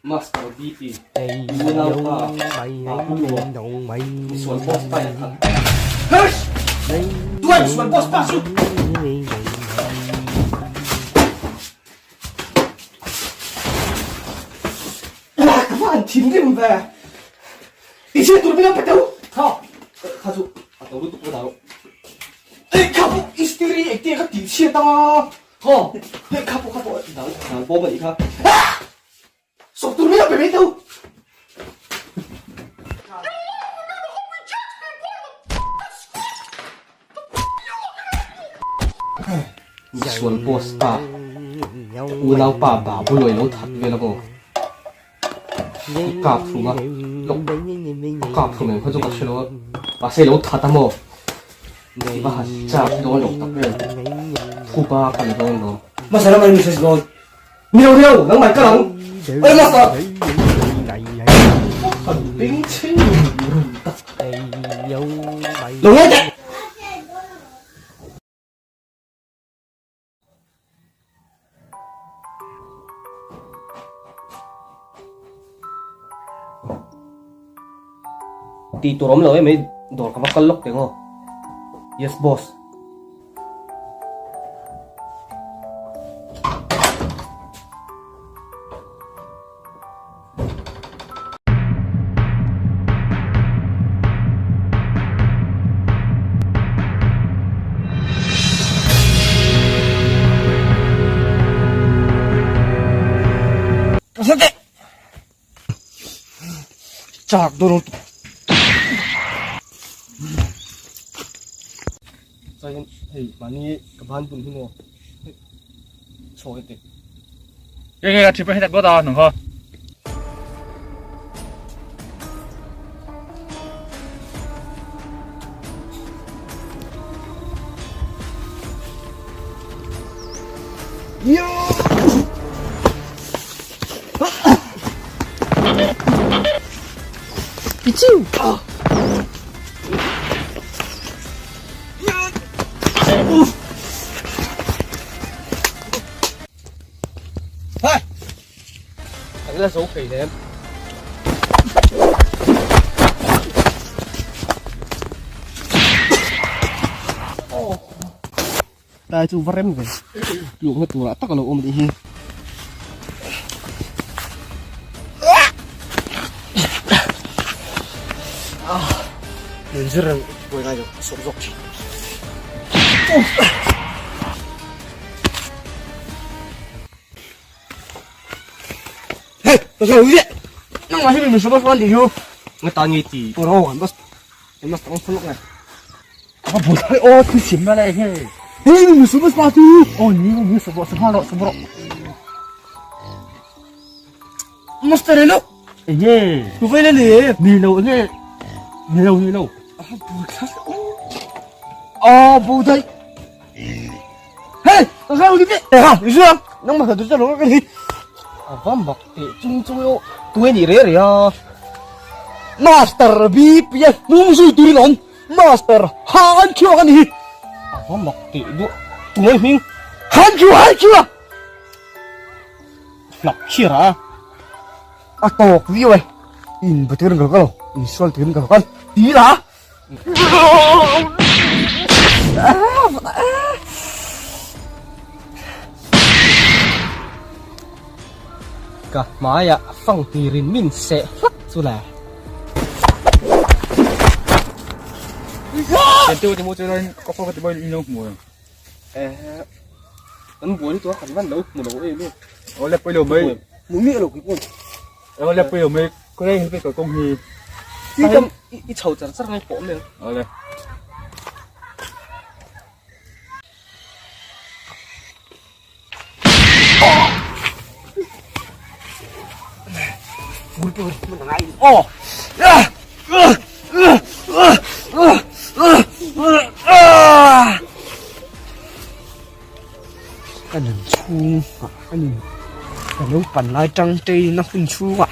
Master BP unaupa Papu misual boss pa in a that. Tuai misual boss pa chu. Ka va han thinrim ve. Ti chhiat tur min lo pe teu. Kha kha chu a to lutuk va dah rawh. Ei kha pawh istiri engtiang ka tih chhiat anga. Khaw hei kha pawh kha pawh dal dal bawm a nih kha. Sawp tur min lo pe mai teu. Misual boss pa unaupa babu lawi lo that vel a maw. I kap thum a, lawk a kap thum em kha chu ka hre lo a, mahse i lo that a maw? I va han chak dawn lo tak em, phuba ka la dawn lo. Hmasa lamah in message dawn, ni lo ni lo, nangmah i kal ang, awi master! Han beng chheng rum tak, lo ngai teh! Tih tur awm lo em mai dawr ka va kal lawk teng aw. Yes boss. Chak dawn lutuk. Chuan hei mahni ka ban bun hi maw hei chhaw heti. Nge nge ka thipa hetak dawt a nang kha. Hei! Kan la zo thei lem. Tai chu va rem ve. Tlukna turah tak a lo awm anih hi. Zir reng buai ngai lo sawm zawk thin. Hey, pasal uye. Nang masih mi sebab kan diu. Ngata ngi ti. Oro kan bas. Mas tang fulok ngai. Apa butai oh tu sim na le he. Hey, mi sebab sepatu. Oh ni mi sebab sebab ro sebab. Master lo. Enge. Tu vai le le. Ni lo enge. Ni lo ni lo. Ah, butai. Oh, butai. Hey, pasal uye. Eh, ha, ni sudah. Nang masa tu lo kan ni. Avam bak te chung chung yo. Tu ni re re ya. Master B P nung sui tu ni lon. Master Han chu kan ni. Avam bak te du. Tu ni ming. Han chu han chu. Hlak khir a. A tawk viau e. In batir in ka lo in sual turin ka lo kal. Ti la. Ka hmaiah fang tirin min seh hlak chu le. Eh, kan buai lutuk a, kan van lo hmu lo em em. Aw le pui lo mai. Hmu miah lo keipawh. Aw le pui lo mai. Kawlai hin pe ka kawng hi. I tam i chho char char ngai pawh mai. Aw le. Oh! Ah! Naupan lai tang train a hun chhungah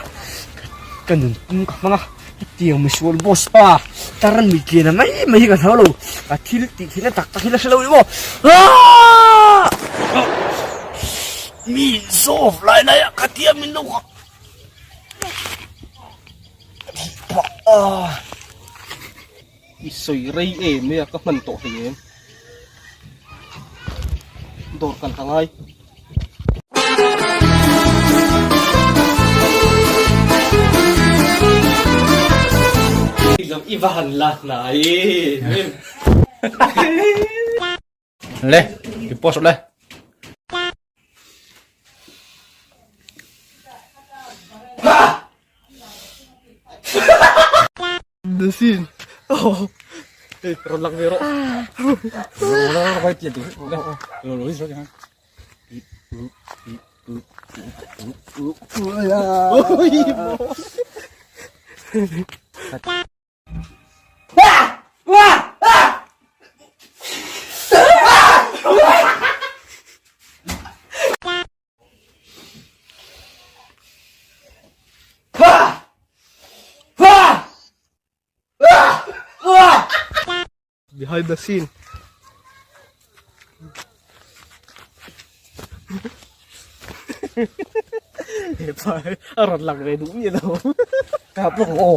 ka nun pum ka hmang a, hetiang misual boss pa tar mit lian a mai mai hi ka hlau lo, ka thil tih theihna tak tak hi la hre lo ni maw? Aaa! Mi zawk lai lai ah ka tia min lo kha I sawi rei em mai a ka hman tawh hlei em dawr kan ha ngai. I va han la hnai em. Le, i post le. The scene. Oh. Hey, rawn lang ve rawh. Behind the scene. He pa a rawn lang ve duh miah lo. Kap lawk aw.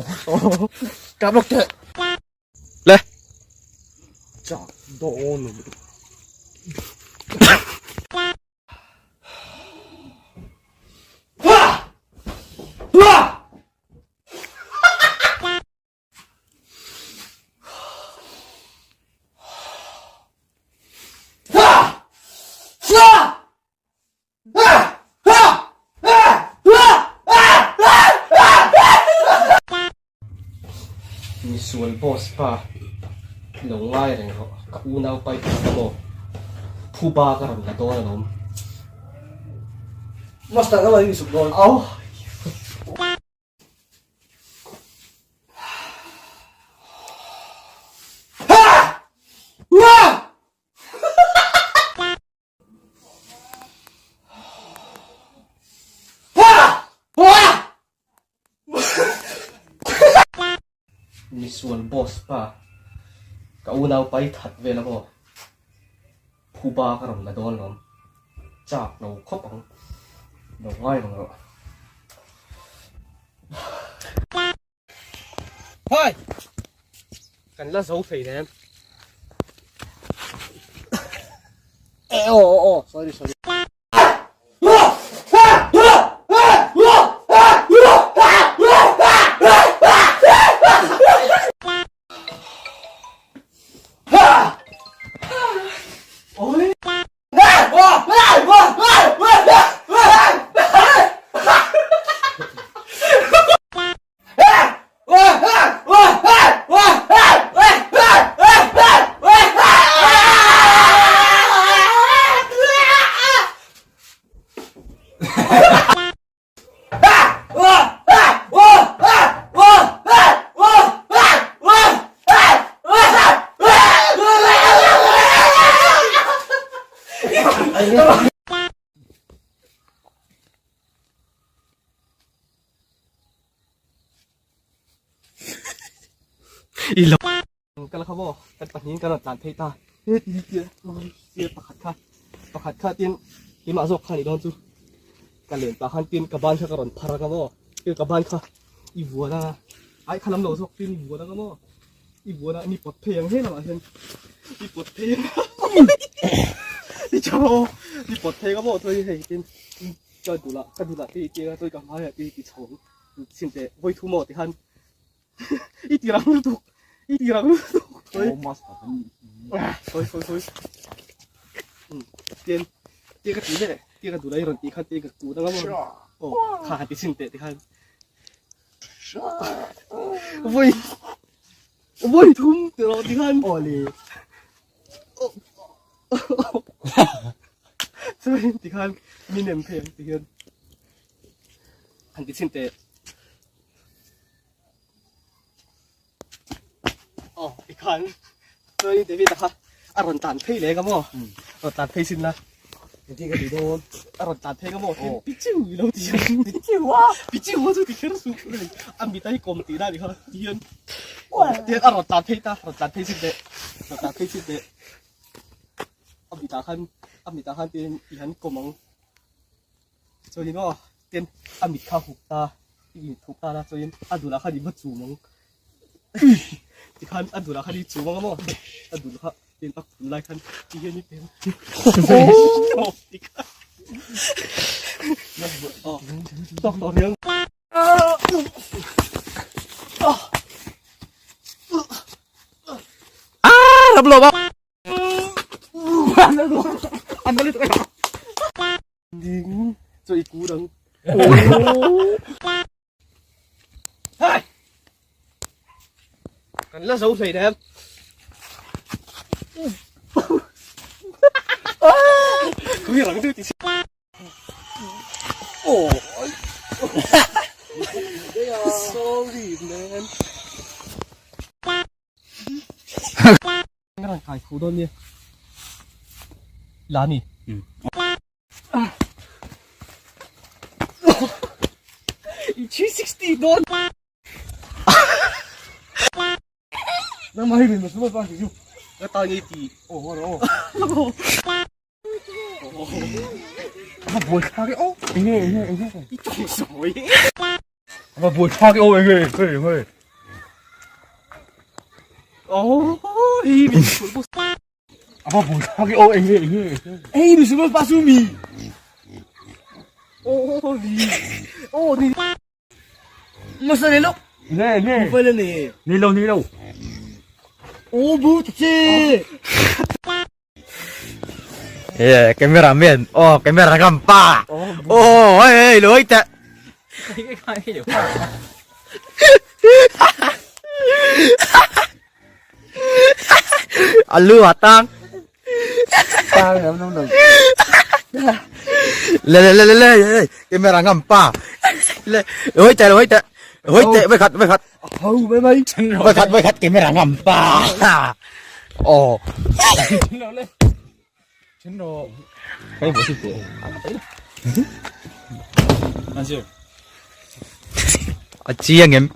Kap lawk teh. Le. Chak dawn. Misual boss pa lo ngai reng rawh ka unau pai tur ka maw phuba ka rawn la dawn alawm. Master ka lo insuk dawn. Au. Misual boss pa ka unau pai that vel a maw phuba ka rawn la dawn lawm chak lo khawp ang lo ngai reng rawh. Hai! Kan la zo thei nem. Eh oh oh oh sorry sorry. Kal kha maw kan pahnih kan rawn tlan phei ta he ti tia tia pakhat kha pakhat kha tin keimah zawk kha ni dawn chu ka len pah khan tin ka ban kha ka rawn phar anga maw tin ka ban kha i vuan anga ai kha lam lo zawk tin i vuan anga maw i vuan a ni pawt phei ang he lamah hian i pawt phei anga i tha maw i pawt phei anga maw chuan hei tin ka dulah ka dulah te i tia chuan ka hmaiah te i ti chho sin teh vawi thu maw ti khan I ti rang lutuk i ti rang lutuk Oh master kan sawi sawi sawi tian tia ka ti le tia ka dulai rawn tih khan tia ka kun anga maw aw kha han ti chhin teh ti khan vawi vawi thum ti rawh ti khan Aw le. Chuan ti khan mi nem phei ang ti hian han ti chhin teh. Aw ti khan chuan David a kha a rawn tlan phei leh ka maw rawn tlan phei sin la. Engtin ka ti dawn? A rawn tlan phei ka maw? Tin pichiu i lo ti a. Pichiu a? Pichiu a chu ti kher suh. A mit a hi kawm tih na ni kha. Ti hian ti hian a rawn tlan phei ta, rawn tlan phei chin teh. Rawn tlan phei chin teh. A mitah khan a mitah khan tin i han kawm ang. Chuanin aw tin a mit kha hup ta, i mit hup ta la chuanin a dulah khan i va chum ang. Tikhan a dulah khan i chum ang a maw? A dul kha tin a kun lai khan ti hian i pem. Oh tikhan. Oh tawk tawh riang. Ah, ram lo ba. Ding chu i ku dang. Hey! Kan la zo hlei nem. Kui rang tu ti. Oh. Sorry man. Ka rawn kai thu dawn nia. La ni. I 360 dawn. Nang mai mi ma pa ju. Ka ta ni ti. Oh oh. A buai thlak e aw. Enge enge enge. I tawng sawi. A buai thlak e aw enge enge enge. Oh, hi mi sul bu. A buai thlak e aw enge enge enge. Ei mi sul pa su mi. Oh, ni. Oh, ni. Masa ne lo. Ne ne. Mobile ne. Ni lo ni lo. Oh bu che. Yeah, camera man. Oh, camera gampa. Oh, hey, hey, lối tệ. Alu atang. Tang em nông nông. Lên lên lên lên lên, camera gampa. Lên, lối tệ, lối tệ. Lối tệ, với khát, với khát. Hau mấy mấy. Với khát, với khát camera gampa. Oh. A chiang em.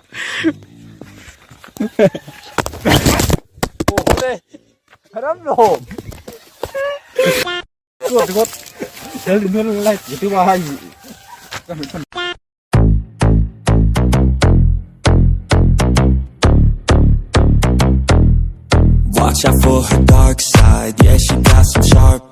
Watch out for her dark side, yeah, she got some sharp